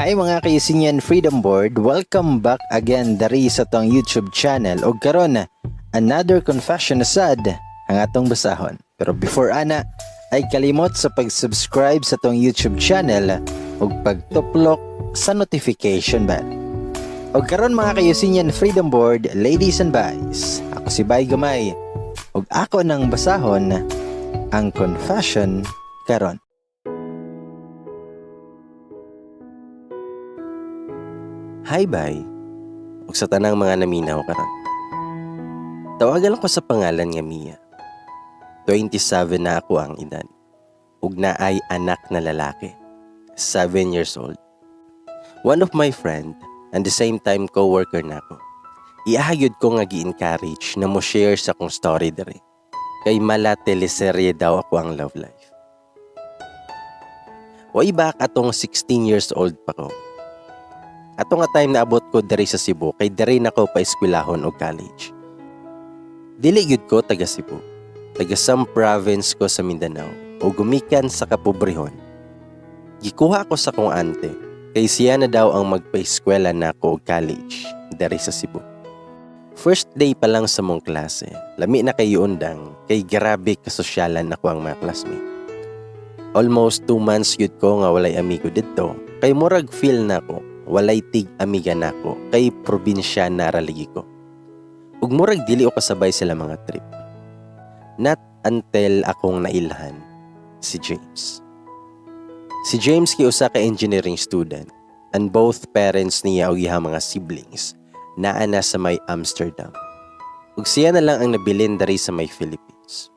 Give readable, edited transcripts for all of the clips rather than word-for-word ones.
Hi, mga ka-Eusebian Freedom Board, welcome back again dari sa atong YouTube channel. Og karon, another confession na sad ang atong basahon. Pero before ana, ay kalimot sa pag-subscribe sa atong YouTube channel ug pagtuplok sa notification bell. Og karon, mga ka-Eusebian Freedom Board, ladies and guys, ako si Bay Gamay ug ako nang basahon ang confession karon. Hi, Bay. Ug sa tanang mga naminaw karon. Tawagan ko sa pangalan nga Mia. 27 na ako ang edad. Ug naay anak na lalaki. 7 years old. One of my friend and the same time co-worker nako. Iyaha gyud ko nga gi-encourage na mo share sa akong story diri. Kay mala teleserye daw ako ang love life. Way back atong 16 years old pa ko. Ato nga time naabot ko diri sa Cebu kay diri na ko pa eskwelahon og college. Dili gyud ko taga Cebu. Taga some province ko sa Mindanao o gumikan sa kapobrehon. Gikuha ko sa akong ante kay siya na daw ang magpa-eskwela nako og college diri sa Cebu. First day pa lang sa mong klase, lami na kay undang kay grabe kasosyalan ako ang mga classmate. Almost 2 months gyud ko nga walay amigo didto kay murag feel nako walay tig amiga nako kay probinsya na ra lagi ko. Ug murag dili ko kasabay sila mga trip. Not until akong nailhan si James. Si James kay usa ka engineering student and both parents niya ug iyang mga siblings naa na sa may Amsterdam. Ug siya na lang ang nabilin diri sa may Philippines.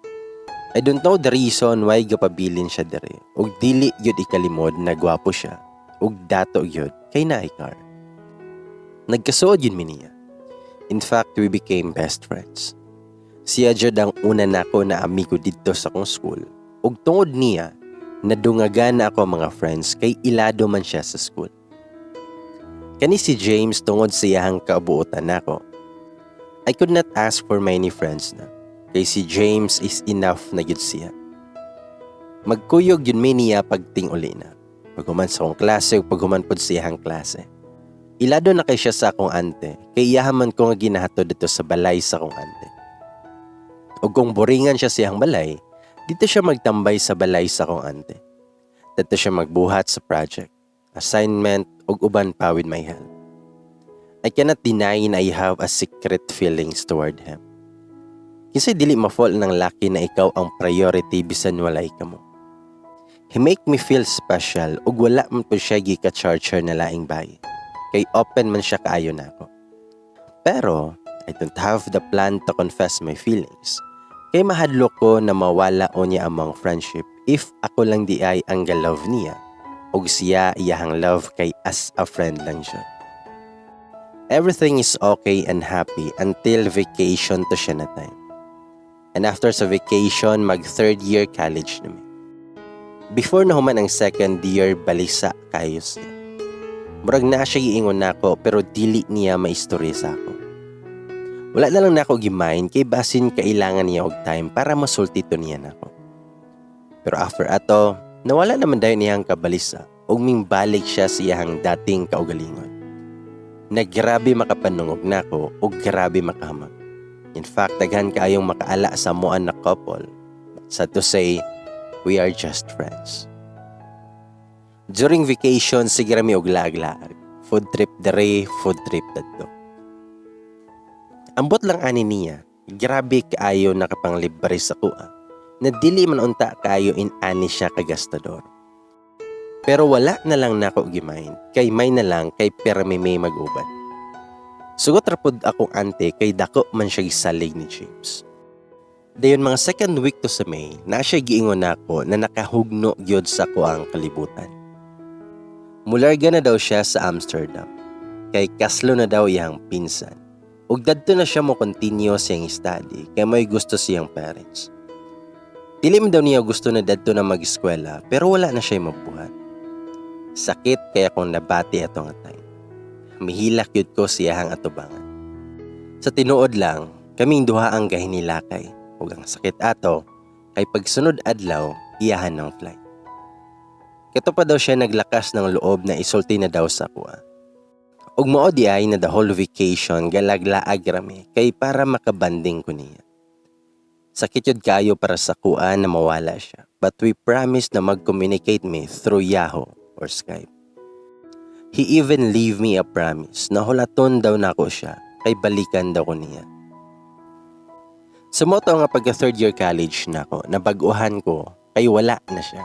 I don't know the reason why gapabilin siya diri ug dili gyud ikalimod na gwapo siya ug dato gyud kay naay car. Nagkasuod gyud mi niya. In fact, we became best friends. Siya jud ang una nako na amigo didto sa akong school. Ug tungod niya, nadungagan na ako mga friends kay ilado man siya sa school. Kani si James, tungod sa iyahang kaabuotan nako, I could not ask for many friends na. Kay si James is enough na gyud siya. Magkuyog gyud mi niya pagting uli na. Paghuman sa akong klase ug paghuman pod sa iyahang klase. Ilado na kay siya sa akong ante, kay iyaha man ko nga ginahatod dito sa balay sa akong ante. Ug kung boringan siya sa iyang balay, dito siya magtambay sa balay sa akong ante. Dito siya magbuhat sa project, assignment, ug uban pa with my help. I cannot deny na I have a secret feelings toward him. Kinsay dili ma-fall ng laki na ikaw ang priority bisan walay kamo? He make me feel special ug wala man po siya gika-charger na laing bayi. Kay open man siya kaayo nako. Pero I don't have the plan to confess my feelings. Kay mahadlok ko na mawala o niya among friendship if ako lang di ay ang ga-love niya ug siya iyahang love kay as a friend lang siya. Everything is okay and happy until vacation to siya na time. And after sa vacation, mag third year college na mi. Before na human ang second year, balisa kayo siya. Murag na siya giingon nako pero dili niya maistorya sa ako. Wala na lang nako gi-mind kay basin kailangan niya og time para masulti to niya nako. Pero after ato, nawala naman dayon niyang kabalisa ug mingbalik siya sa iyahang dating kaugalingon. Na grabe makapanungog nako ug grabe makahamag. In fact, daghan kaayong makaala sa amuan na couple. But sad to say, we are just friends. During vacation, sige rami og laag-laag. Food trip dere, food trip dadto. Ambot lang ani niya, grabe kaayo nakapanglibre sa kuha, na dili man unta kaayo in ani siya kagastador. Pero wala na lang nako gi-mind, kay may na lang kay permi may mag-uban. Sugot ra pod akong ante kay dako man siya gisalig ni James. Dayon mga second week to sa May, na siya giingon nako na nakahugno gyud sa kuang kalibutan. Mularga na daw siya sa Amsterdam, kay kaslo na daw iyang pinsan. Ug dadto na siya mo continue siyang study kay may gusto siyang parents. Dili man daw niya gusto na dadto na mag-eskwela pero wala na siya mabuhat. Sakit kaya kung nabati ato nga time. Mihilak yun ko siyahang atubangan. Sa tinuod lang, kaming duha ang gahinilakay ug ang sakit ato kay pagsunod adlaw iyahan ng flight. Kato pa daw siya naglakas ng loob na isulti na daw sa akoa. Ug mao di ay na the whole vacation galaglaag rami kay para makabanding ko niya. Sakit yun kayo para sa akoa na mawala siya. But we promised na mag-communicate me through Yahoo or Skype. He even leave me a promise na hulaton daw nako siya kay balikan daw ko niya. Sa mao to nga pagka third year college nako, nabaguhan ko kay wala na siya.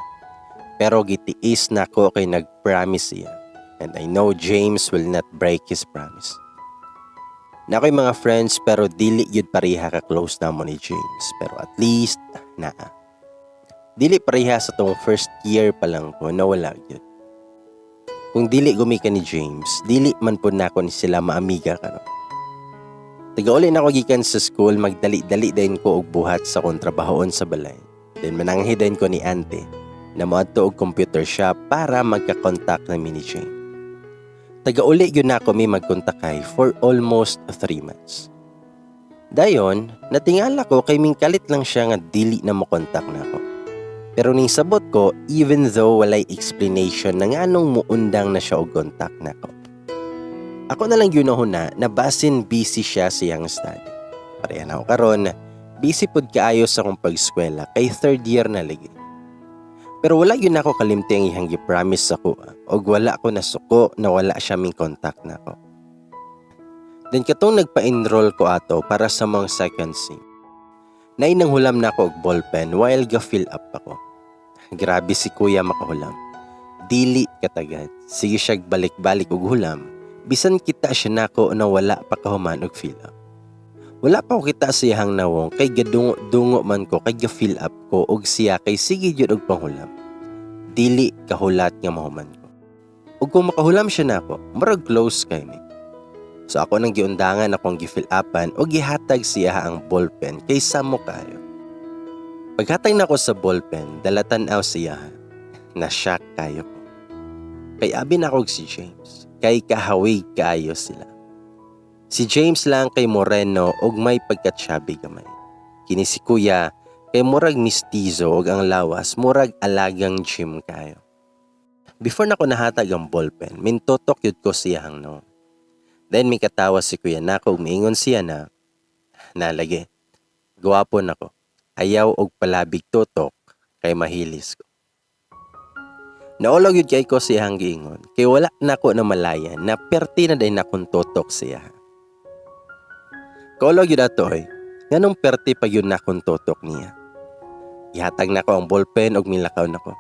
Pero gitiis nako kay nag-promise siya. And I know James will not break his promise. Naa ko'y mga friends pero dili yun pareha ka close namo ni James. Pero at least naa. Dili pareha sa tong first year pa lang ko na wala yun. Kung dili gumikan ni James, dili man po nako ni sila maamiga karon. Tagauli na ako gikan sa school, magdali-dali din ko og buhat sa akong trabahoon sa balay. Then mananghi din ko ni ante na moadto og computer shop para magka-contact na mi ni James. Tagauli yun nako mi magkontakay for almost 3 months. Dayon, natingala ko kay mingkalit lang siya nga dili na mo kontak nako. Pero ning sabot ko, even though walay explanation na nganong muundang na siya og kontak nako. Ako na lang yun na na basin busy siya sa iyang study. Pareha na ako karon, busy pod kaayo sa akong pag-eskwela kay third year na lagi. Pero wala yun ako kalimti ang iyang gi-promise sa akoa og wala ko nasuko na wala siya ming contact nako. Then katong nagpa-enroll ko ato para sa mga second sem. Naay nanghulam nako og ballpen while ga-fill up ako. Grabe si kuya makahulam. Dili katagad. Sige siya balik-balik og hulam. Bisan kita siya nako na wala pa kahuman og fill up. Wala pa ko kita sa iyang nawong kay gadungo-dungo man ko kay ga-fill up ko og siya kay sige jud og panghulam. Dili kahulat nga mahuman ko. Ug kung makahulam siya nako, murag close kay mi. So ako nang giundangan akong gi-fill upan og gihatag siya ang ballpen kay samo kayo. Paghatag nako sa ballpen, dalatan-aw siya. Na-shock kayo ko. Kay abi nako og si James. Kay kahawig kaayo sila. Si James lang kay moreno og may pagka-chubby gamay. Kini si kuya kay murag mistizo og ang lawas murag alagang gym kayo. Before nako nahatag ang ballpen, mintutok yun ko siyahang no. Then may katawa si kuya nako ug miingon siya na, "Nalagi. Gwapo nako. Ayaw og palabig tutok kay mahilis ko." Naulog yun kay ko siyang giingon kay wala nako na malayan na perti na din akong tutok siya. Kaulog yun ato oy, nganong perti pa yun nakong tutok niya. Ihatag nako ang ballpen og milakaw nako.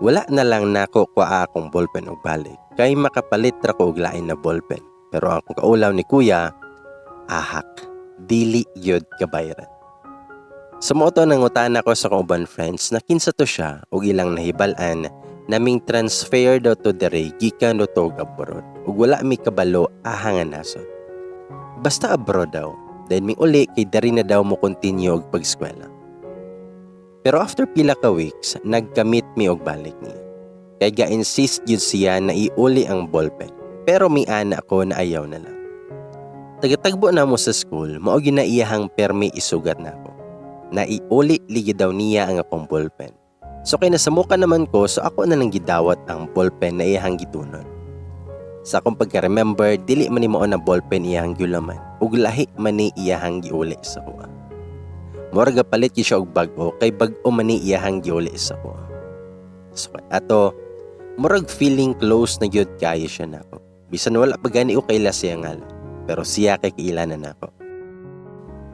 Wala na lang nako kuha akong ballpen og balik kay makapalit ra ko og lain na ballpen. Pero ang akong kaulaw ni kuya, ahak, dili yun kabayran. Sa mao to nangutana ko sa akong uban friends na kinsa to siya og ilang nahibal-an naming transfer daw to dere gikan do to og abroad ug wala mi kabalo aha nga nasod. Basta abroad daw, then mi uli kay diri na daw mo continue og pag-eskwela. Pero after pila ka weeks, nagkamit mi og balik niya. Kay ga-insist yun siya na iuli ang ballpen. Pero mi ana ko na ayaw na lang. Tagatagbo na mo sa school, mao gyud na iyahang permi isugat nako. Na iuli ligi daw niya ang akong ballpen. So kay nasamukan naman ko, so ako na lang gidawat ang ballpen na iyahang gitunod. Sa akong pagka-remember, dili man ni mao na ballpen iyahang giulaman ug lahi man ni iyahang giuli sa kuha. Murag palit gyud siya og bag-o kay bag-o man ni iyahang giuli sa kuha. So ato murag feeling close na gyud kaayo siya nako. Bisan wala pa gani ko kaila siya ngalan, pero siya kay kaila na nako.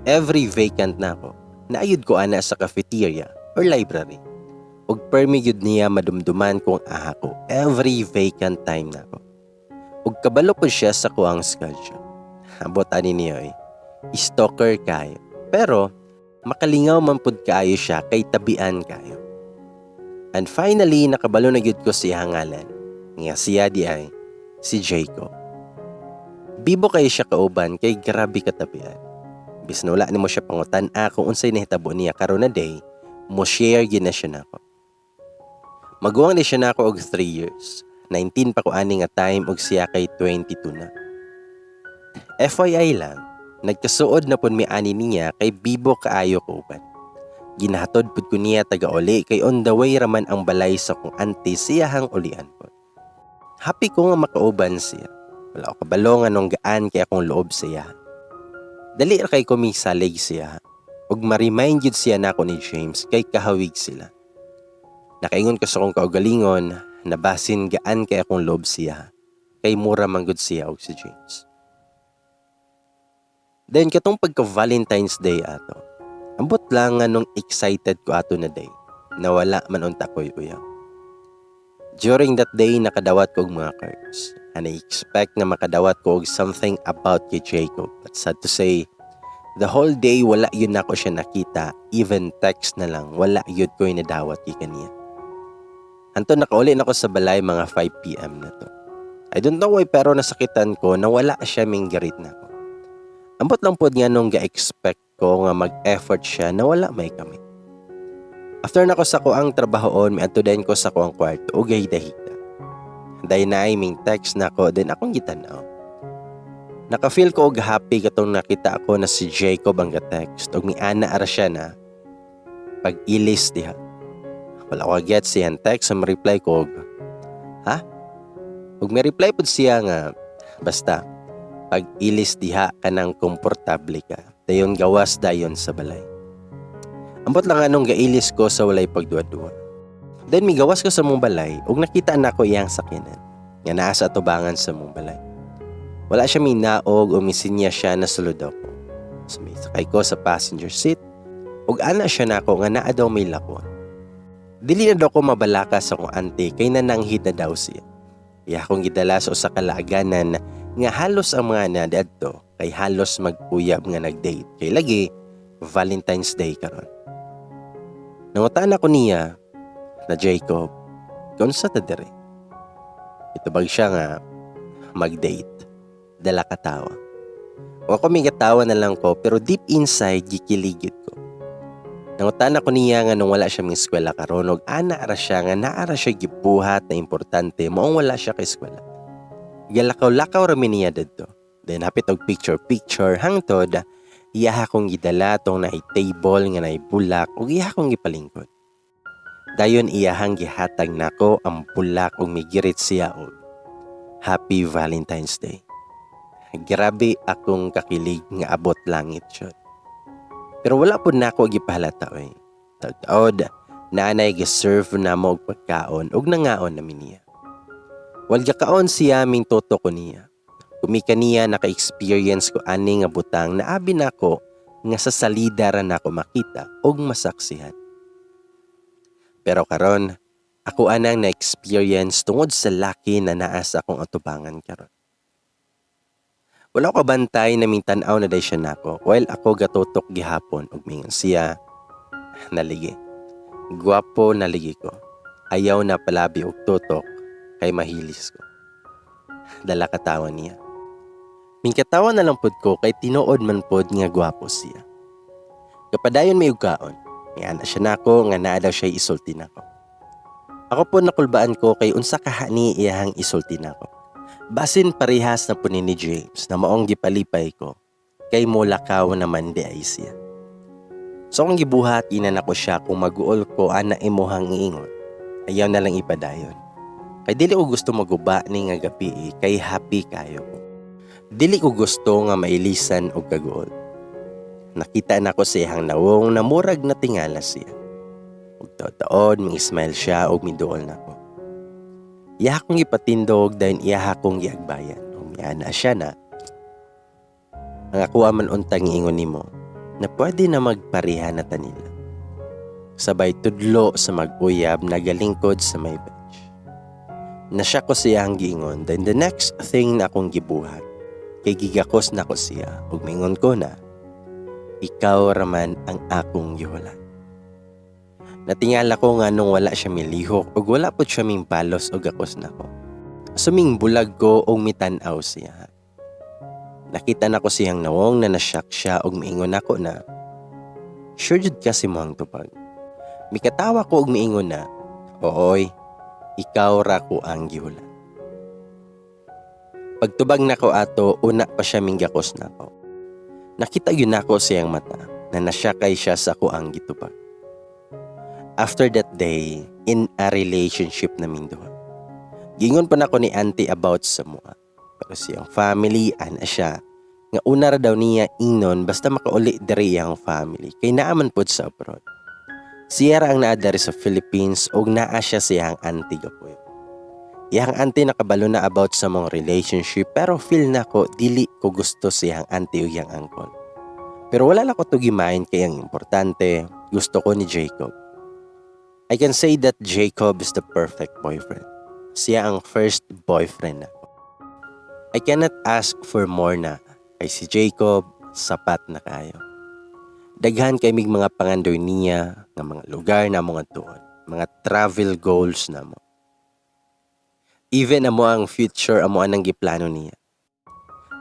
Every vacant nako, naayod ko ana sa cafeteria or library. Ug permi gyud niya madumduman kung aha ko every vacant time nako. Ug kabalo ko siya sa kuang schedule. Ambot ani niyo eh. Stalker kayo. Pero makalingaw man pud kaayo siya kay tabian kayo. And finally, nakabalo na gyud ko siya ngalan. Nga siya di ay si Jacob. Bibo kayo siya kauban kay grabe katabian. Bisan wala nimo siya pangutan-a kung unsay nahitabo niya karon na day, mo share gyud na siya nako. Maguwang ni siya nako og 3 years. 19 pa ko ani nga time og siya kay 22 na. FYI lang, nagkasuod na pud mi ani niya kay bibo kaayo ko uban. Ginahatod pud ko niya taga-uli kay on the way raman ang balay sa akong auntie sa iyahang ulian pod. Happy ko nga makauban siya. Wala ko kabalo nganong gaan kay akong loob sa iya. Dali ra kay ko misalig siya. Ug ma-remind gyud siya nako ni James kay kahawig sila. Nakaingon ko sa akong kaugalingon na basin gaan kay akong loob siya kay mura man gud siya og si James. Then katong pagka Valentine's Day ato. Ambot lang nganong excited ko ato na day. Nawala man unta ko'y uyab. During that day, nakadawat ko og mga cards. And I expect na makadawat ko og something about kay Jacob. But sad to say, the whole day wala gyud nako siya nakita. Even text na lang, wala gyud ko nadawat kay kaniya. Hantod nakauli na ko sa balay, mga 5 p.m. na to. I don't know why, pero nasakitan ko na wala siya minggirit nako. Ambot lang pod nganong ga-expect ko nga mag-effort siya na wala may kami. After nako sa akoang trabahoon, miadto din ko sa akoang kwarto ug gahida-hida. Dayon naay ming text nako, then akong gitan-aw. Naka-feel ko og happy katong nakita ako na si Jacob ang ga-text ug miana ara siya na, "Pag-ilis diha." Wala ko get siyang text, sa reply ko og, "Ha?" Ug may reply pud siya nga, "Basta pag-ilis diha kanang komportable ka. Dayon gawas dayon sa balay." Ambot lang anong gailis ko sa walay pagduwa-duwa. Then migawas ko sa mong balay ug nakita nako iyang sakyanan nga naa sa atubangan sa mong balay. Wala siya minaog o misinya siya na sulod ako. So may sakay ko sa passenger seat ug ana siya nako nga naa daw may lakon. Dili na daw ko mabalaka sa akong auntie kay nananghid na daw siya. Iya akong gidala sa usa ka laaganan nga halos ang mga nadiadto kay halos mag-uyab nga nag-date kay lagi Valentine's Day karon. Nangutan ako niya na, "Jacob, kaunsa ta diri?" Itubag siya nga, "Mag-date." Dala katawa. O ako may katawa na lang ko, pero deep inside gikilig gyud ko. Nangutan ako niya nganong wala siya ming eskwela karon ug ana ra siya nga naa ra siya gibuhat na importante maong wala siya kay eskwela. Galakaw-lakaw ra mi niya didto. Then hapit og picture picture hangtod iya akong gidala tong naay table nga naay bulak ug iya akong gipalingkod. Dayon iyahang gihatag nako ang bulak ug migirit siya og, "Happy Valentine's Day." Grabe akong kakilig nga abot langit jud. Pero wala pud nako gipahalata oy. Taod naanay gi-serve namo og pagkaon ug nangaon nami niya. While gakaon siya, ming tutok ko niya. Kumika niya naka-experience ko ani nga butang na abi nako nga sa salida ra nako makita ug masaksihan. Pero karon, ako anang na-experience tungod sa laki na naa sa akong atubangan karon. Wala ko bantay na ming tan-aw na day siya nako while ako gatutok gihapon ug mingon siya, "Naligi. Gwapo naligi ko. Ayaw na palabi og tutok kay mahilis ko." Dala katawa niya. Mingkatawa na lang pod ko kay tinuod man pod nga gwapo siya. Kapadayon may kaon. Miana siya nako nga naa daw siya isulti nako. Ako po nakulbaan ko kay unsa kaha ni iyahang isulti nako. Basin parehas na po ni James na maong gipalipay ko kay mulakaw naman di ay siya. So akong gibuhat, ingnan nako siya kung maguol ko ana imuhang iingon. Ayaw na lang ipadayon. Kay dili ko gusto maguba ni nga gabi eh, kay happy kayo ko. Dili ko gusto nga mailisan og kaguol. Nakita nako sa iyang nawong na murag na tingala siya. Ug taod-taod mi-smile siya ug miduol nako. Iya akong gipatindog, dayon iya akong giagbayan. Ug miana siya na, "Ang ako man untang ingon nimo na pwede na magpareha na ta nila." Sabay tudlo sa mag-uyab na galingkod sa may bench. Nasya ko siya ang giingon, then the next thing na akong gibuhat kay gigakos nako siya ug mingon ko na, "Ikaw raman ang akong gihulat." Natingala ko nganong wala siya milihok ug wala pod siya ming balos og gakos nako. So mingbulag ko og mitan-aw siya. Nakita nako siyang nawong na nasyak siya ug miingon nako na, "Sure jud ka sa imong tubag?" Mikatawa ko og miingon na, "Ooy, ikaw ra ko ang gihulat." Pagtubag nako ato, una pa siya minggakos nako. Nakita gyud nako siyang mata na nasyakay siya sa ako ang gitubag. After that day, in a relationship na ming duha. Gingon pa nako ni auntie about sa mua. Pero siyang family, ana siya, nga una ra daw niya ingnon basta makauli diri ang family kay naa man pod sa abroad. Siya ra ang naa diri sa Philippines ug naa siya sa iyang auntie gapuyo. Iyang auntie nakabalo na about sa among relationship, pero feel nako dili ko gusto sa iyang auntie ug iyang uncle. Pero wala na ko to gi-mind kay ang importante, gusto ko ni Jacob. I can say that Jacob is the perfect boyfriend. Siya ang first boyfriend nako. I cannot ask for more na kay si Jacob sapat na kayo. Daghan kay mig mga pangandoy niya nga mga lugar na mga tuon, mga travel goals namo. Even amo ang future, amo anang giplano niya.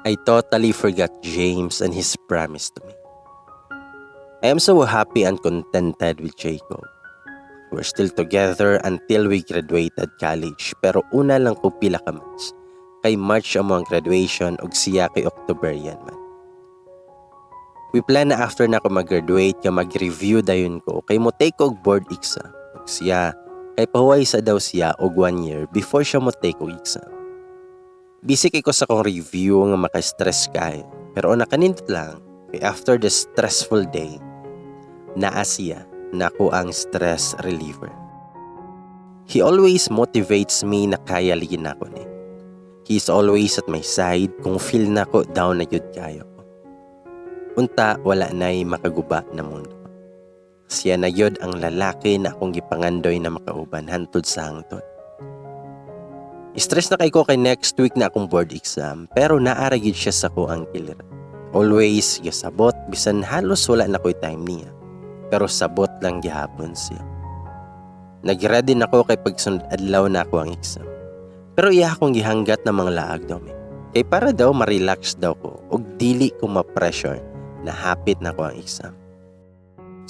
I totally forgot James and his promise to me. I am so happy and contented with Jacob. We're still together until we graduated college, pero una lang ko pila ka months. Kay March amo ang graduation ug siya kay October yan man. We plan na after na ako mag-graduate ka mag-review dayon ko kay mo take og board exam. Ug siya kay pahuway sa daw siya og one year before siya mo take og exam. Busy kay ko sa akong review nga maka-stress kay. Pero nakanindot lang kay after the stressful day, naa siya nako ang stress reliever. He always motivates me na kaya lagi nako ni. He's always at my side kung feel nako down na gyud kayo ko. Unta wala na'y makaguba na mundo. Siya na gyud ang lalaki na akong gipangandoy na makauban hantod sa hangtod. Stress na kay ko kay next week na akong board exam, pero naa ra gyud siya sa akoang kilira. Always gasabot bisan halos wala na ko'y time niya. Pero sabot lang gihapon siya. Nag-ready na ko kay pagsunod adlaw na ako ang exam. Pero iya akong gihanggat na mga laag daw mi. Kay para daw ma-relax daw ko ug dili ko ma-pressure na hapit na ko ang exam.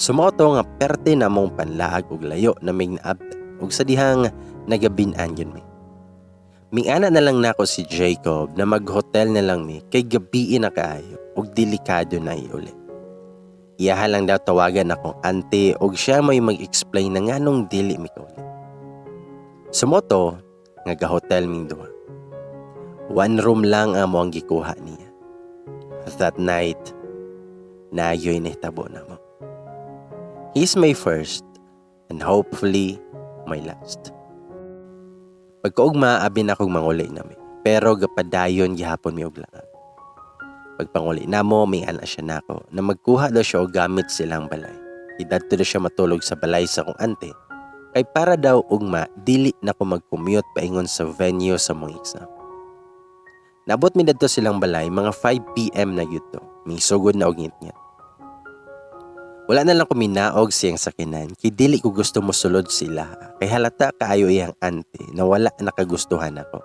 So mao to nga perte na mong panlaag og layo na mig naabtan ug sa dihang nagabin-an yun mi. Mingana na lang nako si Jacob na mag-hotel na lang mi kay gabii na kaayo ug delikado na iuli. Iyaha lang daw tawagan akong auntie ug siya may mag-explain na nganong dili mi kauli. So mao to nga ga-hotel ming duha. One room lang ang among gikuha niya. That night, nayoy nahitabo namo. He's my first and hopefully my last. Pagkaugma, abi na akong manguli nami. Pero gapadayon gihapon mi og laag. Pagpanguli namo, may ana siya nako na magkuha daw siya og gamit silang balay. Idadto daw siya matulog sa balay sa akong ante. Kay para daw ugma, dili na ko mag-commute paingon sa venue sa mong exam. Nabot mi dadto silang balay mga 5 p.m. na gyud to. Misugod na og ngitngit. Wala na lang ko minaog siyang sakinan kay dili ko gusto mosulod sila kay halata kaayo iyang ante na wala nakagustuhan ako.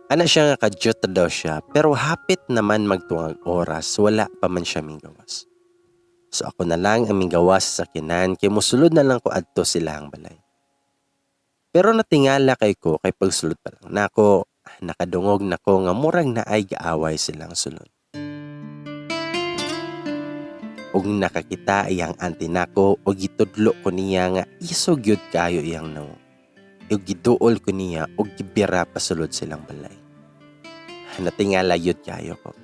Ana siya nga kadyot daw siya, pero hapit naman magtungag oras, wala pa man siya minggawas. So ako na lang ang minggawas sa sakinan kay mosulod na lang ko adto sila ang balay. Pero natingala kay ko kay pagsulod pa lang nako, nakadungog nako nga murag naay gaaway silang sulod. Ug nakakita iyang auntie nako ug gitudlo ko niya nga isog gyud kayo iyang nawong. Ug giduol ko niya ug gibira pasulod silang balay. Natingala gyud kayo ko.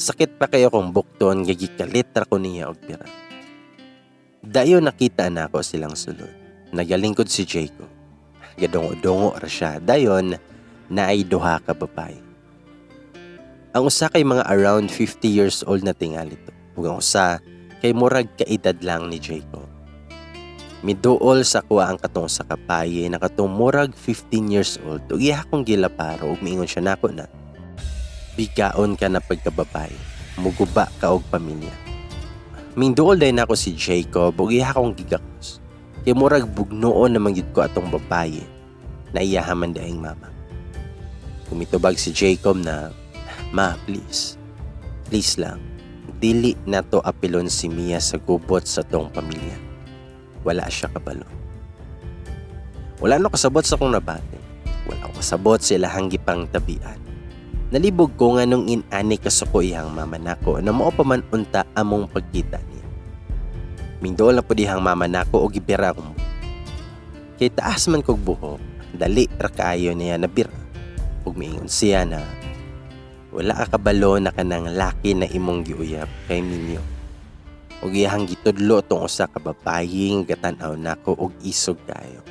Sakit pa kayo kong bukton nga gikalit ra ko niya og bira. Dayon nakita nako silang sulod. Nagalingkod si Jacob. Gadungo-dungo ra siya. Dayon naay duha ka babae. Ang usa kay mga around 50 years old na tingali to. Ug ang usa kay murag kaedad lang ni Jacob. Miduol sa kuha ang katong sa kapaye na katong murag 15 years old ug iya akong gilaparo ug miingon siya nako na, "Bigaon ka na pagkababae, muguba ka og pamilya." Mingduol dayon nako si Jacob ug iya akong gigakos. Kay murag bugnoon naman gyud ko atong babaye na iya man daing mama. Kumitubag si Jacob na, "Ma, please. Please lang. Dili na to apilon si Mia sa gubot sa tong pamilya. Wala siya kabalo." Wala no kasabot sa akong nabati. Wala ko kasabot sa ilahang gipang tabian. Nalibog ko nga nung inani kasuko iyang mama nako na mao pa man unta among pagkita niya. Mindool na pud iyang mama nako og gibira akong buhok. Kay taas man kog buhok, dali ra kaayo niya nabira. Ug miingon siya na wala ka kabalo na kanang laki na imong giuyab kay minyo. Ug iyahang gitudlo tong usa ka babayi nga gatan-aw nako og isog kaayo.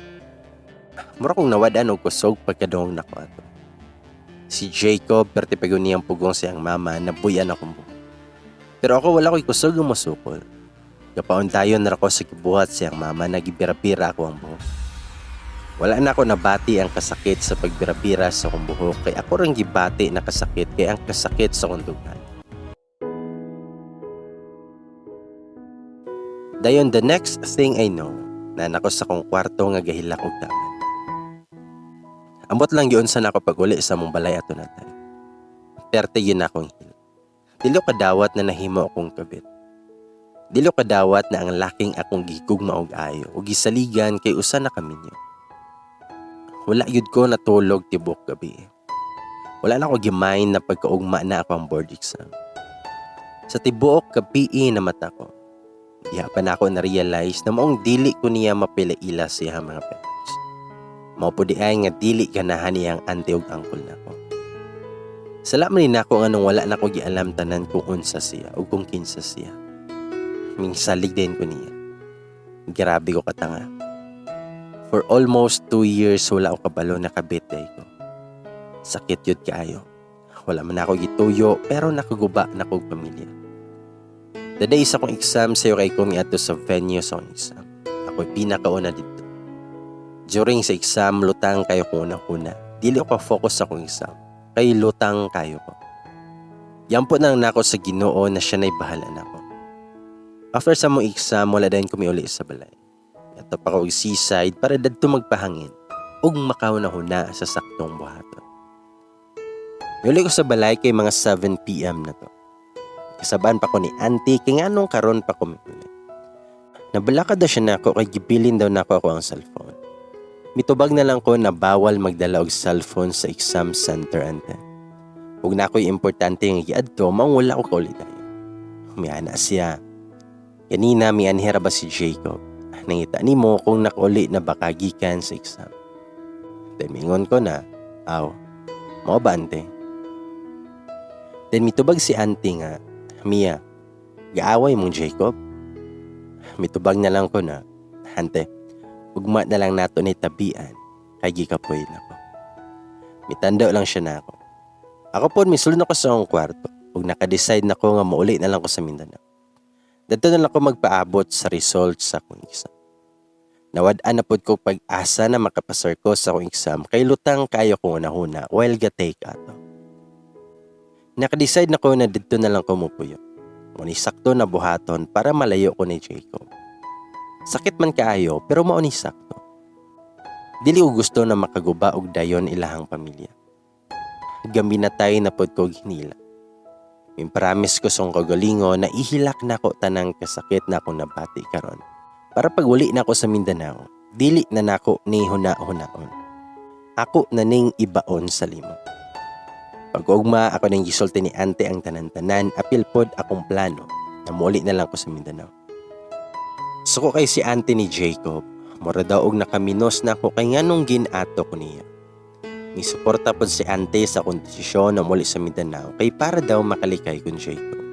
Mura kong nawad-an og kusog pagkadungog nako ato. Si Jacob, perti pa gyud niyang pugong sa iyang mama, nabuy-an akong buhok. Pero ako, wala ko'y kusog nga mosukol. Kapaundayon ra ko sa gibuhat sa iyang mama na gibira-bira ako ang buhok. Wala na ako nabati ang kasakit sa pagbira-bira sa akong buhok kay ako rang gibati na kasakit kay ang kasakit sa akong dughan. Dayon, the next thing I know, naa na ko sa akong kwarto nga gahilak og taman. Ambot lang giunsa nako pag-uli sa among balay ato na time. Perte gyud na akong hilak. Dili ko kadawat na nahimo akong kabit. Dili ko kadawat na ang laking akong gihigugma og ayo ug gisaligan kay usa na ka minyo. Wala gyud ko natulog tibuok gabi. Wala na ko gi-mind na pagkaugma na ako ang board exam. Sa tibuok gabi na mata ko, diha pa na ako na-realize na maong dili ko niya mapila-ila sa iyang mga parents. Mao pud diay nga dili ganahan niyang auntie ug uncle nako. Sala man ni nako nganong wala nako gialam tanan kung unsa siya ug kung kinsa siya. Mingsalig din ko niya. Grabe ko katanga. For almost 2 years, wala ko kabalo na kabit diay ko. Sakit yun kaayo. Wala man ako gituyo pero nakaguba na kog pamilya. The day sa akong exam, sayo kay ko miadto sa venue sa akong exam. Ako'y pinakauna didto. During sa exam, lutang kayo ko una-una. Dili ko focus sa akong exam. Kay lutang kayo ko. Yampo na lang nako sa Ginoo na siya na'y bahala nako. After sa among exam, wala dayon ko miuli sa balay. Adto pa ko og seaside para dadto magpahangin ug makahuna-huna sa saktong buhaton. Miuli ko sa balay kay mga 7 p.m. na to. Kasabaan pa ko ni auntie kay nganong karon pa ko miuli. Nabalaka daw siya nako kay gibilin daw nako ako ang cellphone. Mitubag na lang ko na bawal magdala og cellphone sa exam center, ante. Ug naa ko'y importante nga giadto, maong wala ko kauli dayon. Miana siya. Ganina mianhi ra ba si Jacob? Nangita nimo kung nakauli na ba ka gikan sa exam. Then mingon ko na, "Aw, mao ba, ante?" Then mitubag si auntie nga, "Mia, gaaway mong Jacob?" Mitubag na lang ko na, "Ante, ugma na lang nato ni tabian, kay gikapoy na ko." Mitando lang siya na ako. Ako po, misulod na ko sa akong kwarto, ug naka-decide na ko nga mauli na lang ko sa Mindanao. Dadto na lang ko magpaabot sa results sa akong exam. Nawad-an na pod ko pag-asa na makapasar ko sa akong exam kay lutang kayo ko hunahuna while ga-take ato. Naka-decide na ko na didto na lang ko mupuyo. Mao ni sakto na buhaton para malayo ko ni Jacob. Sakit man kaayo pero mao ni sakto. Dili ko gusto na makaguba og dayon ilahang pamilya. Gaminatay na pod ko hinila. Mimparamis ko sa akong kaugalingon na ihilak nako tanang kasakit na akong nabati karon. Para pag uli nako sa Mindanao, dili na nako ni huna-hunaon. Ako na ning ibaon sa limot. Pag-ugma, ako nang gisulti ni ante ang tanan-tanan, apil pod akong plano na muuli na lang ko sa Mindanao. Suko kay si ante ni Jacob, mura daw og nakaminos na ako kay nganong ginato ko niya. Misuporta pod si ante sa akong desisyon na muli sa Mindanao kay para daw makalikay kun Jacob.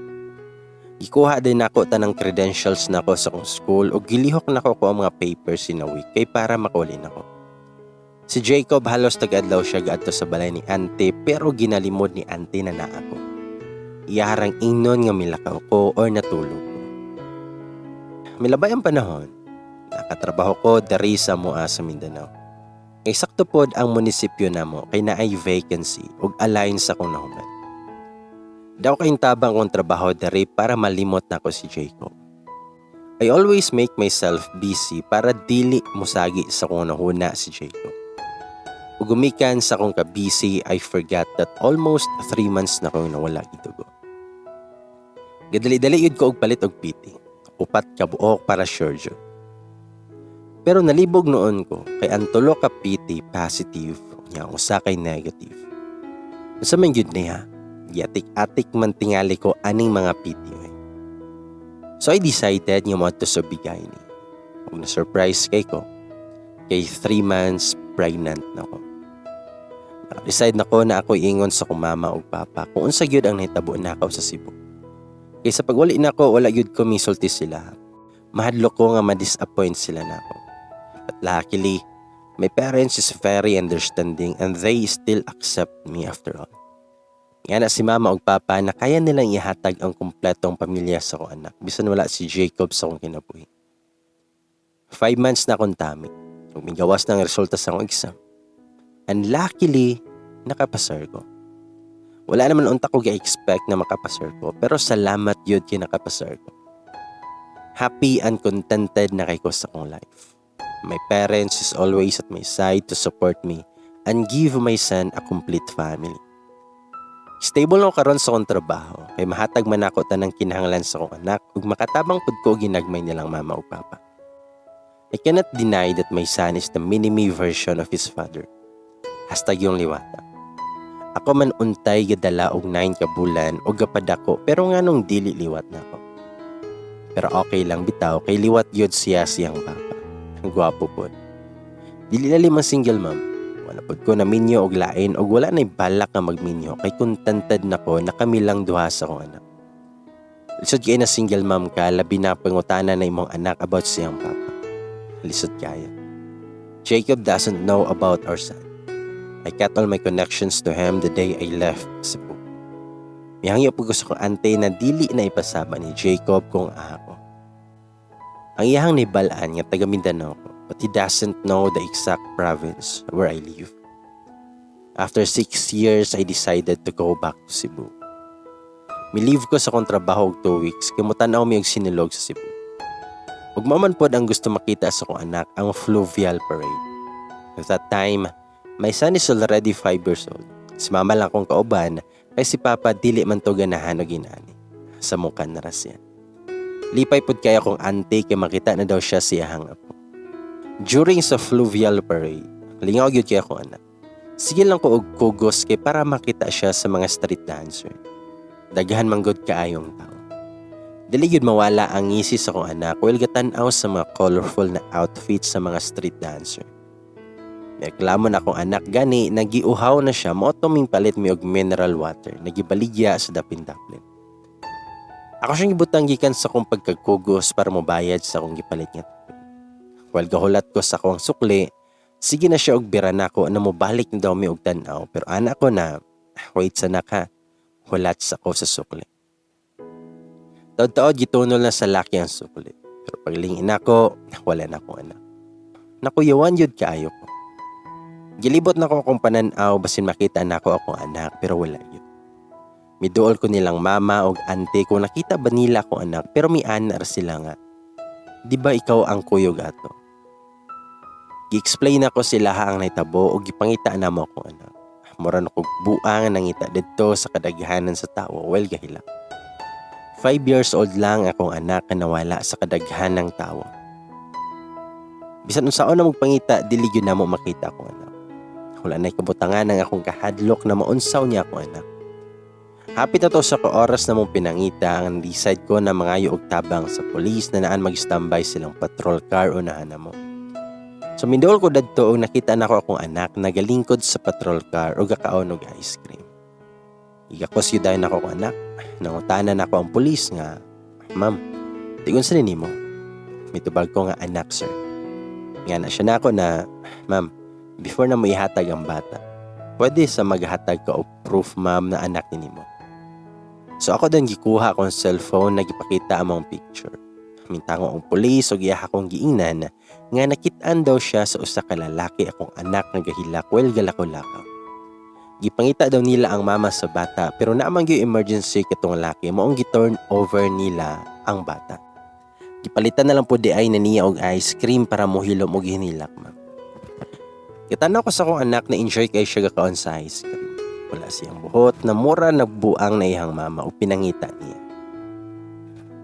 Gikuha din nako tanang credentials nako sa akong school ug gilihok nako ko ang mga papers in a week kay para makauli nako. Si Jacob, halos tag-adlaw siya gaadto sa balay ni ante pero ginalimod ni ante na naa ko. Iyaharang ingnon nga milakaw ko or natulog ko. Milabay ang panahon. Nakatrabaho ko dari sa mua sa Mindanao. Kay sakto pod ang munisipyo namo kay naay vacancy ug align sa akong nahuman. Daw kayong tabang kong trabaho dari para malimot nako si Jacob. I always make myself busy para dili musagi sa akong nahuna si Jacob. Ug gumikan sa akong ka-busy, I forgot that almost 3 months na akong nawala gidugo. Gadali-dali yun ko og palit og PT. Upat ka buok para sure jud. Pero nalibog noon ko kay ang tulo ka PT positive nya ang usa kay negative. Unsa man gyud niya? Giatik-atik man tingali ko aning mga PT oy. So I decided nga moadto sa OB-GYN. Ug na-surprise kay ko kay 3 months pregnant na ko. Naka-decide na ko na ako ingon sa akong mama ug papa kung unsa gyud ang nahitabo nako sa Cebu. Kay sa pagwali nako, wala gyud ko misulti sila. Mahadlok ko nga ma-disappoint sila nako. But luckily, my parents is very understanding and they still accept me after all. Nga na si mama ug papa na kaya nilang ihatag ang kumpletong pamilya sa akong anak bisan wala si Jacob sa akong kinabuhi. 5 months na akong tami ug migawas na ang resulta sa akong exam. And luckily, nakapasar ko. Wala naman unta ko ga-expect na makapasar ko, pero salamat yun kay nakapasar ko. Happy and contented na kay ko sa akong life. My parents is always at my side to support me and give my son a complete family. Stable na ko karon sa akong trabaho kay mahatag man ako tanang kinahanglan sa akong anak ug makatabang pud ko ginagmay nilang mama ug papa. I cannot deny that my son is the mini-me version of his father. #YungLiwata. Ako man untay gadala og 9 ka bulan og gapadako, pero nganong dili liwat nako? Pero okay lang bitaw kay liwat gyud siya siyang papa. Ang gwapo pod. Dili lalim ang single mom. Wala pod ko naminyo og lain og wala na'y balak nga magminyo kay contented na ko na kami lang duha sa akong anak. Lisod kay na single mom ka, labi na pangutana na imong anak about siyang papa. Lisod kaya. Jacob doesn't know about our son. I cut all my connections to him the day I left Cebu. Mihangyo po ko sa akong ante na dili na ipasaba ni Jacob kung ako. Ang iyahang nibal-an nga taga Mindanao ko, but he doesn't know the exact province where I live. After 6 years, I decided to go back to Cebu. Mi-leave ko sa akong trabaho og 2 weeks kay mutan-aw mi og Sinulog sa Cebu. Ug mao man pod ang gusto makita sa akong anak, ang Fluvial Parade. At that time, my son is already 5 years old. Si mama lang akong kauban kay si papa dili man to ganahan og inani. Sa mukha na ra siya. Lipay pod kay akong auntie kay makita na daw siya sa iyahang apo. During sa Fluvial Parade, lingaw gyud kay akong anak. Sige lang ko og kugos kay para makita siya sa mga street dancer. Daghan man gud kaayong tao. Dili gyud mawala ang ngisi sa akong anak while gatan-aw sa mga colorful na outfits sa mga street dancer. Reklamo na akong anak gani, nagiuhaw na siya, mao to palit mi og mineral water, nagibaligya sa dapin-daplin. Ako siyang gibutang gikan sa akong pagkagkugos para mobayad sa akong gipalit nga tubig. While gahulat ko sa akong sukli, sige na siya og bira nako na mobalik na daw mi og tan-aw, pero ana ko na, "Wait sa naka, hulat sa ko sa sukli." Taod-taod gitunol na sa laki ang sukli. Pero paglingin ako, wala na akong anak. Nakuyawan yun kaayo ko. Gilibot na ko akong panan-aw basin makita na ako akong anak, pero wala yun. Miduol ko nilang mama og ante kung nakita ba nila akong anak, pero miana ra sila nga, "Di ba ikaw ang kuyog ato?" Gi-explain ako sila ang nahitabo ug gipangita namo akong anak. Mura na kog buang nangita didto sa kadaghanan sa tao while gahilak. 5 years old lang akong anak nga nawala sa kadaghanan ng tao. Bisan unsaon na magpangita, dili gyud namo makita akong anak. Wala na'y kabutangan ang akong kahadlok na maunsaw niya akong anak. Hapit na to sa ka oras na mong pinangita ang decide ko na mangayo og tabang sa pulis na naan mag-standby silang patrol car unahan namo. So minduol ko dadto og nakita nako akong anak na galingkod sa patrol car ug gakaon og ice cream. Igakos yun dayon nako akong anak. Nangutana nako ang pulis nga, "Ma'am, tig-unsa ni nimo?" Mitubag ko nga, "Anak, sir." Nga na siya nako na, "Ma'am, before na mo ihatag ang bata, pwede sa maghatag ka og proof, ma'am, na anak ni nimo." So ako din gikuha akong cellphone na gipakita among picture. Mintango ang pulis ug iya akong giingnan nga nakit-an daw siya sa usa ka lalaki akong anak nga gahilak while galakaw-lakaw. Gipangita daw nila ang mama sa bata, pero naa man gyud emergency katong laki, maong gi-turn over nila ang bata. Gipalitan na lang po di ay na niya og ice cream para mohilom og hinilak, ma'am. Gitanaw ko sa akong anak na enjoy kay siya gakaon sa ice cream. Wala siyang buhot na mura nagbuang na iyang mama o pinangita niya.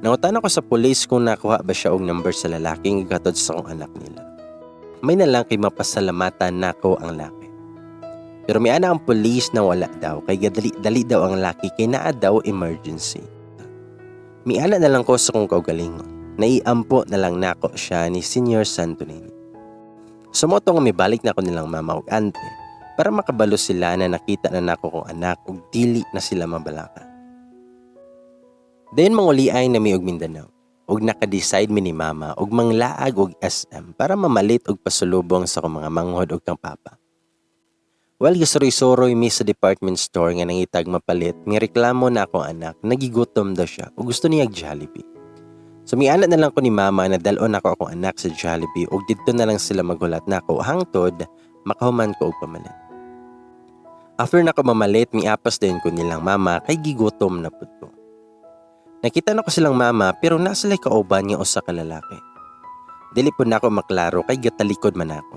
Nangutana ko sa pulis kung nakuha ba siya og number sa lalaking gatod sa akong anak nila. May na lang kay mapasalamatan nako ang laki. Pero may ana ang pulis na wala daw kay gadali dali daw ang laki kay naa daw emergency. Miana na lang ko sa kong kaugalingon. Naiampo na lang nako siya ni Senior Santorini. So mao to nga mibalik na ko nilang mama ug ante para makabalo sila na nakita na nako kong anak ug dili na sila mabalaka. Dayon manguliay na mi og Mindanao ug naka-decide mi ni mama og manglaag og SM para mamalit og pasulubong sa akong mga manghod ug kang papa. While gisuroy-suroy mi sa department store nga nangitag mapalit, reklamo na akong anak, nagigutom daw siya ug gusto niya Jollibee. So miana na lang ko ni mama na dalon ako akong anak sa Jollibee ug didto na lang sila maghulat nako hangtod makahuman ko og pamalit. After nako mamalit, miapas din ko nilang mama kay gigutom na pud ko. Nakita nako silang mama pero naa sila'y kauban nga usa ka lalaki. Dili pud nako maklaro kay gatalikod man ako.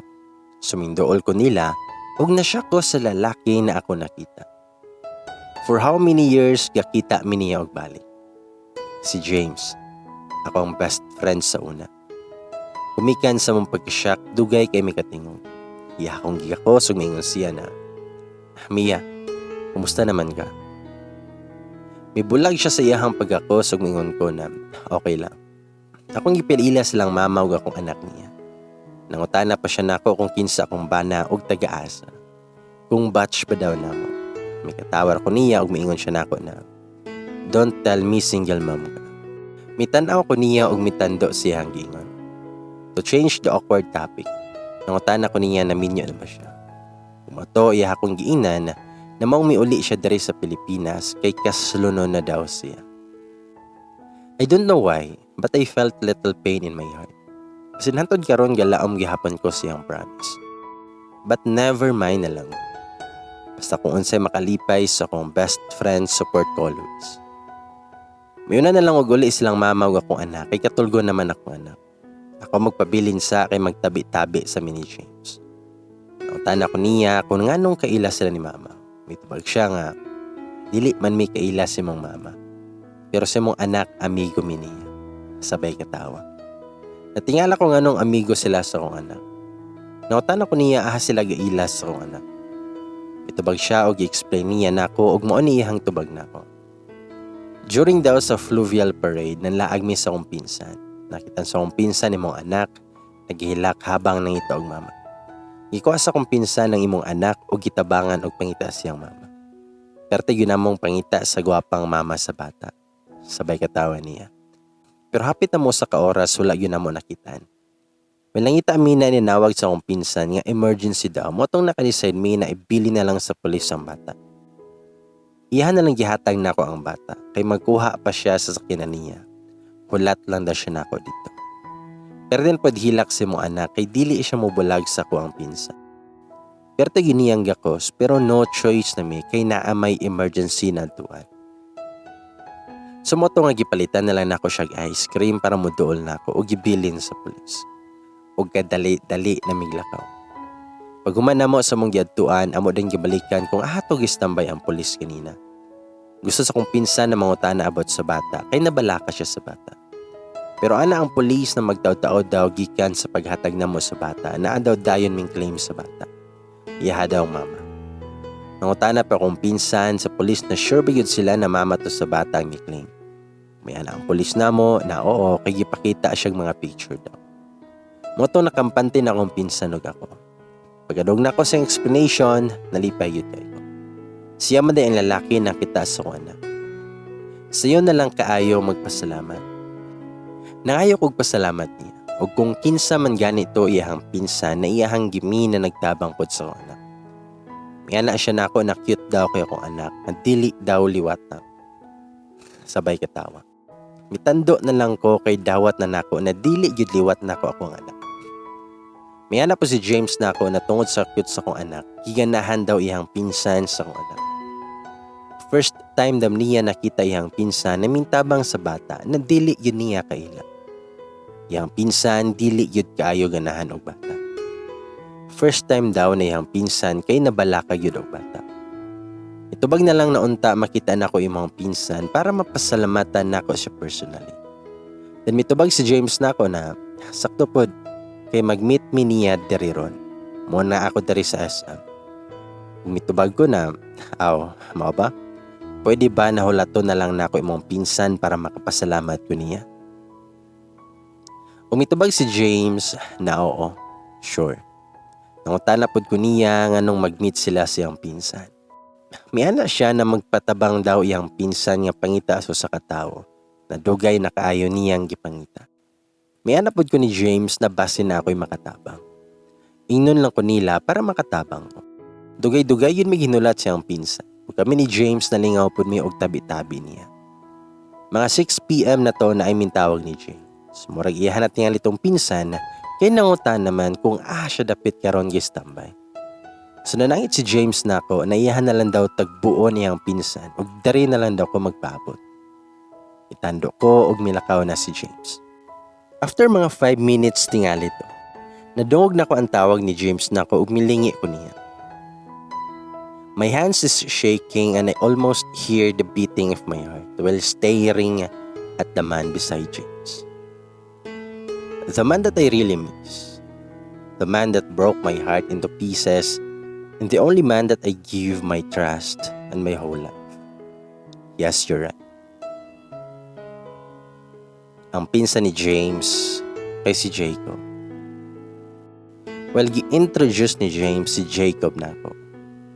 So minduol ko nila ug na-shock ko sa lalaki na ako nakita. For how many years gakita mi niya og balik. Si James, ako ang best friend sa una. Kumikan sa mong pagkashock, dugay kay mi katingog. Iya akong gigakos ug miingon siya na, "Mia, kumusta naman ka?" Mibulag siya sa iyahang pagkakos ug miingon ko na okay lang. Akong gipilila silang mama ug akong anak niya. Nangutana pa siya nako kung kinsa akong bana ug taga-asa. Kung batch ba daw namo. Mikatawar ko niya ug miingon siya nako na, "Don't tell me single mom ka." Mitanaw ko niya ug mitando siya ang giingon. To change the awkward topic, nangutana ko niya na minyo na ba siya. Kumato iya akong giingnan na maong miuli siya diri sa Pilipinas kay kaslunon na daw siya. I don't know why, but I felt little pain in my heart. Kasi hantod karon galaom gihapon ko siyang promise. But never mind na lang. Basta kung unsay makalipay sa akong best friend, support ko always. Miuna na lang og uli silang mama ug akong anak kay katulgo naman akong anak. Ako magpabilin sa kay magtabi-tabi sa mi ni James. Nangutana ko niya kung nganong kaila sila ni mama. Mitubag siya nga dili man mi kaila si mong mama. Pero sa mong anak, amigo mi niya. Sabay katawa. Natingala ko nganong amigo sila sa akong anak. Nangutana ko niya aha sila gaila sa akong anak. Mitubag siya og i-explain niya nako ug mao ni iyang tubag nako. During daw sa fluvial parade, nanlaag mi sa akong pinsan. Nakita sa akong pinsan imong anak, naghihilak habang nangita og mama. Gikuha sa akong pinsan ang imong anak ug gitabangan og pangita siyang mama. Perte gyud namong pangita sa gwapang mama sa bata. Sabay katawa niya. Pero hapit na mo sa ka oras, wala gyud namo nakitan. May nangita mi na ninawag sa akong pinsan nga emergency daw. Mao tong naka-decide mi na ibili na lang sa pulis ang bata. Iyahan na lang gihatag nako ang bata kay magkuha pa siya sa sakyanan niya. Hulat lang daw siya nako dito. Pero din pod hilak si mo anak kay dili siya mobulag sa ko ang pinsan. Pero giniyang gakos pero no choice na mi kay naa may emergency na tuan. So mao to nga gipalitan na lang nako siya ice cream para moduol nako o gibilin sa pulis. Og kadali-dali na miglakaw. Pag human namo sa mong giadtuan, amo din gibalikan kung aha to gistambay ang pulis kanina. Gusto sa kong pinsan na mangutana about sa bata kay nabalaka siya sa bata. Pero ana ang pulis na magtaod-taod daw gikan sa paghatag namo sa bata naa daw dayon ming claim sa bata. Iyaha daw ang mama. Nangutana pa akong pinsan sa pulis na sure ba yun sila na mama to sa bata ang claim. May ana ang pulis namo na oo kay gipakita siyang mga picture daw. Mao to nakampante na akong pinsan ug ako. Pagkadugog nako sa explanation, nalipay yun kayo. Siya man ang lalaki nakita sa akong anak. Sayo na lang kaayo magpasalamat. Nangayo kog pasalamat niya. O kung kinsa man ganito iyahang pinsan na iyahang gimi na nagtabang pod sa akong anak. May ana siya nako na cute daw kay akong anak na dili daw liwat na. Sabay katawa. Mitando na lang ko kay dawat na nako na dili gyud liwat nako akong anak. May ana po si James nako na tungod sa cute sa akong anak, giganahan daw iyang pinsan sa akong anak. First time dam niya nakita iyang pinsan na mintabang sa bata na dili yun niya kaila. Iyang pinsan dili yun kaayo ganahan og bata. First time daw na iyang pinsan kay nabalaka gyud og bata. Itubag na lang na unta makita nako imong pinsan para mapasalamatan nako siya personally. Then mitubag si James nako na sakto pod kay mag-meet mi niya diri ron. Mo na ako diri sa SM. Mitubag ko na, "Aw, mao ba? Pwede ba na hulaton na lang nako imong pinsan para makapasalamat ko niya? Mitubag si James na oo, sure. Nangutana pod ko niya nganong mag-meet sila sa iyang pinsan. Miana siya na magpatabang daw iyang pinsan nga pangita sa usa ka tawo na dugay na kaayo niyang gipangita. Miana pod ko ni James na basin na ako'y makatabang. Ingnon lang ko nila para makatabang ko. Dugay-dugay gyud mi hinulat sa iyang pinsan. Ug kami ni James nalingaw pod mi og tabi-tabi niya. Mga 6 p.m. na to naay mitawag ni James. Murag iyahan na tingali tong pinsan kay nangutan naman kung asa siya dapit karon gi-standby. So nanangit si James nako na iyahan na lang daw tagbuon iyang pinsan ug dari na lang daw ko magpaabot. Itando ko og milakaw na si James. After mga 5 minutes tingali to, nadungog nako ang tawag ni James nako ug milingi ko niya. My hands is shaking and I almost hear the beating of my heart while staring at the man beside James. The man that I really miss. The man that broke my heart into pieces and the only man that I give my trust and my whole life. Yes, you're right. Ang pinsan ni James kay si Jacob. Well, gi-introduce ni James si Jacob nako.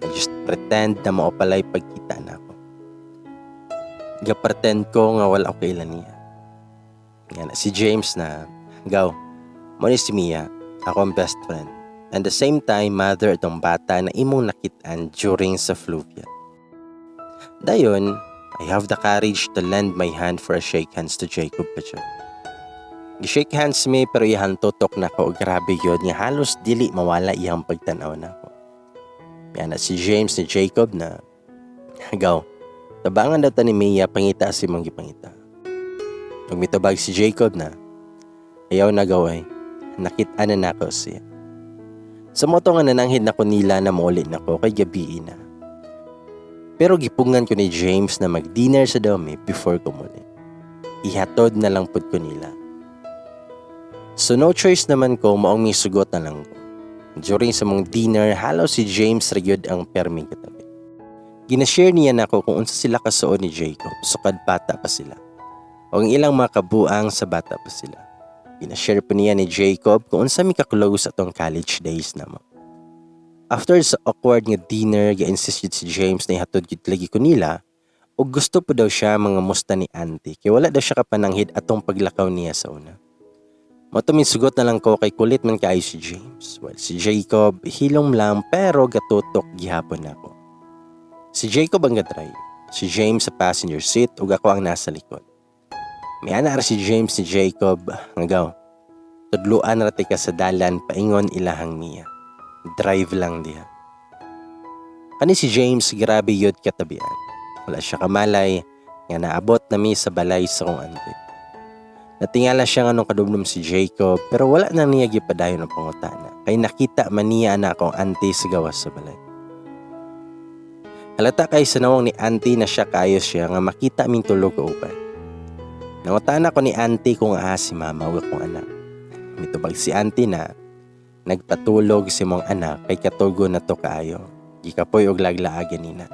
I just pretend na mao pala'y pagkita nako. Ga-pretend ko nga wala ko kaila niya. Nga na, si James na, "Gaw, mao ni si Mia, ako ang best friend. And the same time, mother itong bata na imong nakitaan during sa Fluvia." Dayon, I have the courage to lend my hand for a shake hands to Jacob pa siya. Gi-shake hands mi pero iyang tutok nako, grabe gyud nga halos dili mawala iyang pagtan-aw nako. Yan na si James ni Jacob na, "Gaw, tabangan daw ta ni Mia pangita sa imong gipangita." Ug mitubag si Jacob na, "Ayaw na, gaw, ay. Nakita na nako siya." Sa mao to nga nananghid na ko nila na muuli na ko kay gabii na. Pero gipungan ko ni James na mag-dinner sa daw mi before ko muli. Ihatod na lang pud ko nila. So no choice naman ko, maong misugot na lang ko. During sa among dinner, halos si James ra gyud ang perming katabi. Ginashare niya nako kung unsa sila kasuod ni Jacob sukad bata pa sila. O ang ilang mga kabuang sa bata pa sila. Ginashare po niya ni Jacob kung unsa mi ka-close atong college days namo. After sa awkward nga dinner, ga-insist gyud si James na ihatod gyud lagi ko nila ug gusto po daw siya mga musta ni auntie kay wala daw siya kapananghid atong paglakaw niya sa una. Mao to misugot na lang ko kay kulit man kaayo si James. Well, si Jacob hilom lang pero gatutok gihapon nako. Si Jacob ang gadrive, si James sa passenger seat ug ako ang nasa likod. Miana ra si James ni Jacob nga, "Gaw, tudluan ra tika sa dalan paingon ilahang Mia. Drive lang diha." Kani si James, grabe gyud katabian. Wala siya kamalay nga naabot na mi sa balay sa kong auntie. Natingala siya nga nung kadumdum si Jacob pero wala na niya gipadayon ang pangutana kay nakita man niya na akong auntie sa gawas sa balay. Halata kay sa nawong ni auntie na siya kayo siya nga makita ming tulo kauban. Nangutana ko ni auntie kung asa si mama ug akong anak. Mitubag si auntie na nagpatulog si mong anak kay katugo na to kaayo. Gikapoy og laglaag nina.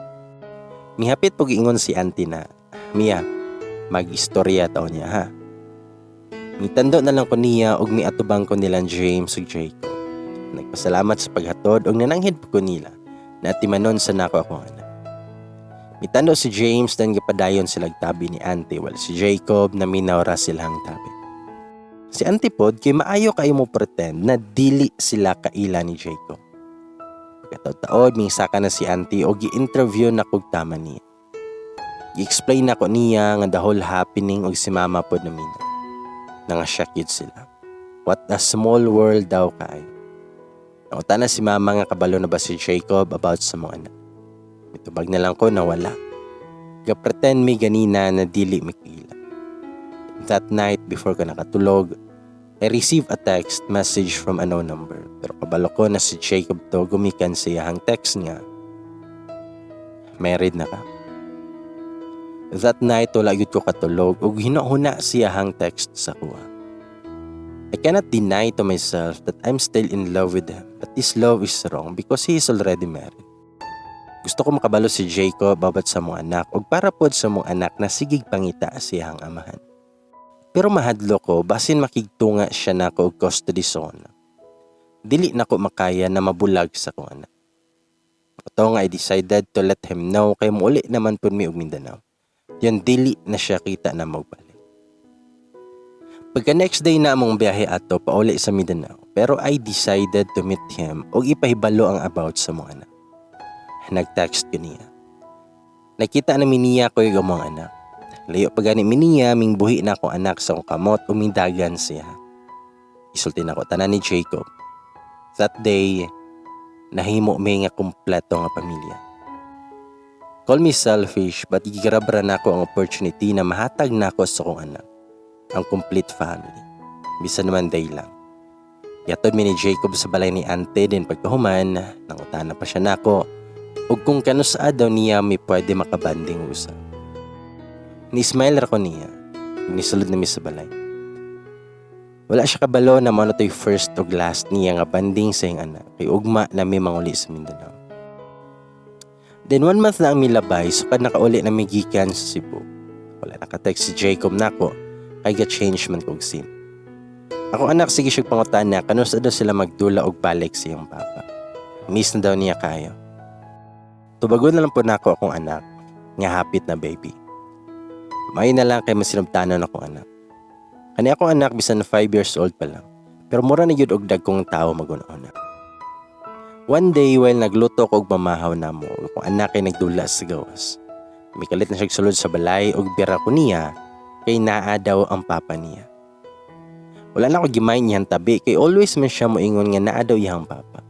Mihapit pog ingon si auntie na, "Mia, mag-istorya ta unya ha." Mitando na lang ko niya ug miatubang ko nilang James ug Jacob. Nagpasalamat sa paghatod ug nananghid po ko nila na atimanon sa nako akong anak. Mitando si James dan gipadayon sila tabi ni auntie while si Jacob naminaw ra silang tabi. Si auntie pod kay maayo kayo mo pretend na dili sila kaila ni Jacob. Pagkataod-taod, misaka na si auntie o gi-interview na kog tama niya. Gi-explain na ko niya nga the whole happening og si mama pod naminaw. Nanga-shock gyud sila. What a small world daw kay. Nangutana si mama nga kabalo na ba si Jacob about sa mga anak. Mitubag na lang ko na wala. Ga-pretend mi ganina na dili mi kaila. That night before ko nakatulog, I received a text message from a unknown number. Pero kabalo ko na si Jacob to gumikan sa iyahang text nga, "Married na ka?" That night, wala gyud ko katulog ug hinahuna siyahang text sa kuha. I cannot deny to myself that I'm still in love with him, but this love is wrong because he is already married. Gusto ko makabalo si Jacob about sa among anak ug para pod sa among anak na sigig pangita siyang amahan. Pero mahadlok ko basin makigtunga siya nako og custody sa akong anak. Dili nako makaya na mabulag sa akong anak. Ato nga I decided to let him know kay muuli naman pud mi og Mindanao. Yan dili na siya kita na magbalik. Pagka next day na among biyahe ato pauli sa Mindanao, pero I decided to meet him ug ipahibalo ang about sa among anak. Nag-text ko niya. Nakita na mi niya ko yung among anak. Layo pa gani mi niya, mingbuhi na akong anak sa akong kamot ug mindagan siya. Isulti nako tanan ni Jacob. That day, nahimo mi nga kumpleto nga pamilya. Call me selfish, but gigrab ra nako ang opportunity na mahatag nako sa akong anak ang complete family. Bisan naman day lang. Yatod mi ni Jacob sa balay ni ante din pagkahuman, nangutana pa siya nako ug kung kanusaa daw niya mi pwede makabanding usab. Ni-smile ra ko niya, ug nisulod na mi sa balay. Wala siya kabalo na mao na to'y first ug last niya nga banding sa iyang anak kay ugma na mi manguli sa Mindanao. Then one month na ang milabay, sukad nakauli na mi gikan sa Cebu. Wala naka-text si Jacob nako kay ga-change man kog SIM. Ako anak sige siya pangutana kanusa daw sila magdula og balik sa iyang papa. Miss na daw niya kayo. Tubagon na lang po nako akong anak nga hapit na baby. May na lang kay masinubtanon akong anak. Kani akong anak bisan 5 years old pa lang. Pero mura na gyud og dagkong tao maguna-una. One day while nagluto ko og mamahaw namo, akong anak ay nagdula sa gawas. Mikalit na siya sulod sa balay ug bira ko niya kay naa daw ang papa niya. Wala na ako gimayn niyang tabi kay always man siya moingon nga naa daw iyang papa.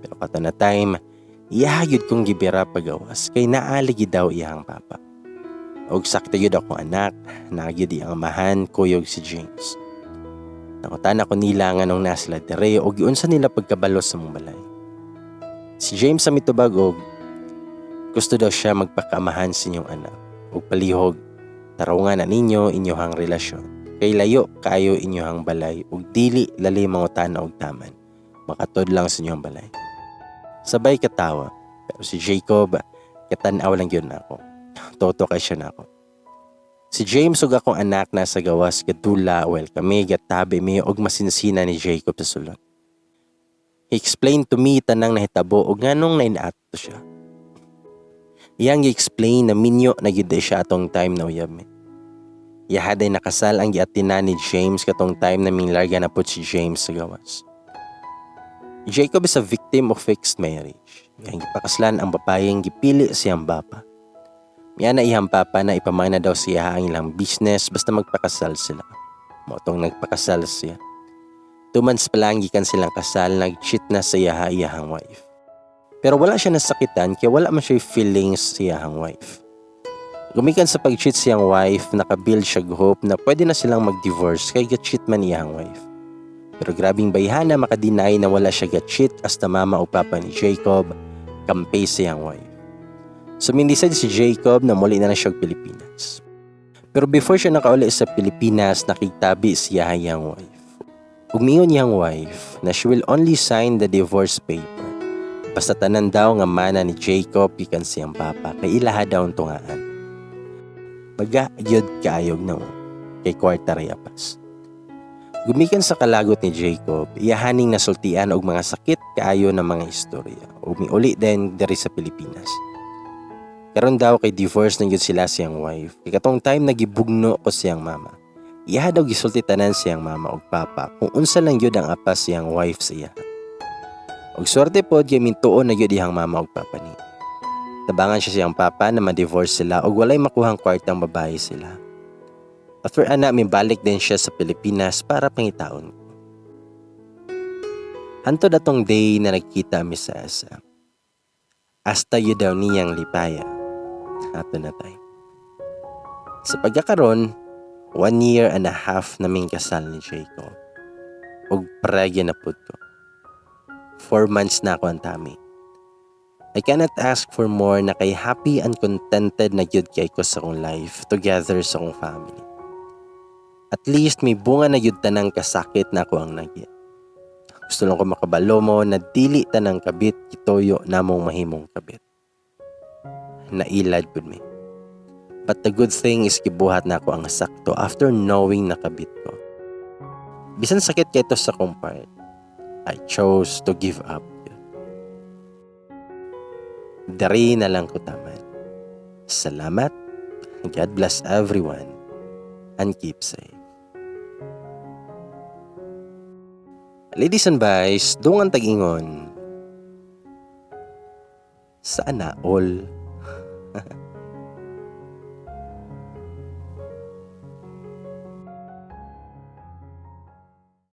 Pero kato na time, iya gyud kong gibira pagawas kay naa lagi daw iyang papa. Og sakto gyud akong anak, naa gyud iyang amahan kuyog si James. Nangutana ko nila nganong naa sila dire og giunsa nila pagkabalo sa among balay. Si James sa mitubag og gusto daw siya magpakaamahan sa inyong anak ug palihog tarungan na ninyo inyohang relasyon. Kay layo kaayo inyohang balay ug dili lali mangutana og taman. Makatod lang sa inyong balay. Sabay katawa, pero si Jacob katan-aw lang gyud nako. Toto kay siya nako. Si James ug akong anak nasa gawas gadula while kami gatabi mi og masinsina ni Jacob sa sulod. He explained to me tanang nahitabo ug nganong nainato siya. Iyang gi-explain na minyo na gyud siya atong time na uyab mi. Yahaday nakasal ang giatina ni James katong time na minglarga na pud si James sa gawas. Jacob is a victim of fixed marriage. Iyang gipakaslan ang babayeng gipili siyang bapa. Miya na iyang papa na ipamana daw siya ang ilang business basta magpakasal sila. Mao tong nagpakasal siya. 2 months pa lang gikan silang kasal, nag-cheat na sa iyaha iyahang wife. Pero wala siya nasakitan kaya wala man siya feelings sa iyahang wife. Gumikan sa pag-cheat siyang wife, nakabuild siya hope na pwede na silang mag-divorce kay ga-cheat man iyahang wife. Pero grabing bayhana makadeny na wala siya ga-cheat hasta mama o papa ni Jacob, kampe siyang wife. So mindecide si Jacob na muli na lang siya og Pilipinas. Pero before siya nakauli sa Pilipinas, nakigtabi siya iyang wife. Ug miingon iyang wife na she will only sign the divorce paper basta tanan daw nga mana ni Jacob gikan siyang papa kay ilaha daw ang tungaan. Baga gyud kaayog na kay kwarta ray apas. Gumikan sa kalagot ni Jacob, iyahaning nasultian og mga sakit kaayo ng mga istorya ug miuli din diri sa Pilipinas. Karon daw kay divorce na gyud sila siyang wife. Kay katong time nagibugno ko siyang mama. Iyaha daw gisulti tanan siyang mama ug papa kung unsa lang gyud ang apas siyang wife sa iya. Og swerte pod kay mintuon na gyud iyang mama ug papa ni. Tabangan siya siyang papa na ma-divorce sila ug walay makuhang kwartang babae sila. After ana, mibalik din siya sa Pilipinas para pangitaon ko. Hantod atong day na nagkita mi sa SM. Hasta yun daw niyang lipaya. Ato na tayo. Sa pagkakaron, 1 year and a half naming kasal ni Jacob. Ug prega na pud ko. 4 months na ako ang tummy. I cannot ask for more na kay happy and contented na gyud kay ko sa akong life together sa akong family. At least may bunga na gyud tanang kasakit na ako ang nagya. Gusto lang ko makabalo mo na dili tanang kabit gituyo namong mahimong kabit. Nailad pud mi. But the good thing is gibuhat nako ang sakto after knowing nakabit ko. Bisan sakit kaayo to sa akong part, I chose to give up. Dari na lang ko taman. Salamat. God bless everyone. And keep safe. Ladies and boys, dungan tag-ingon. Sana all.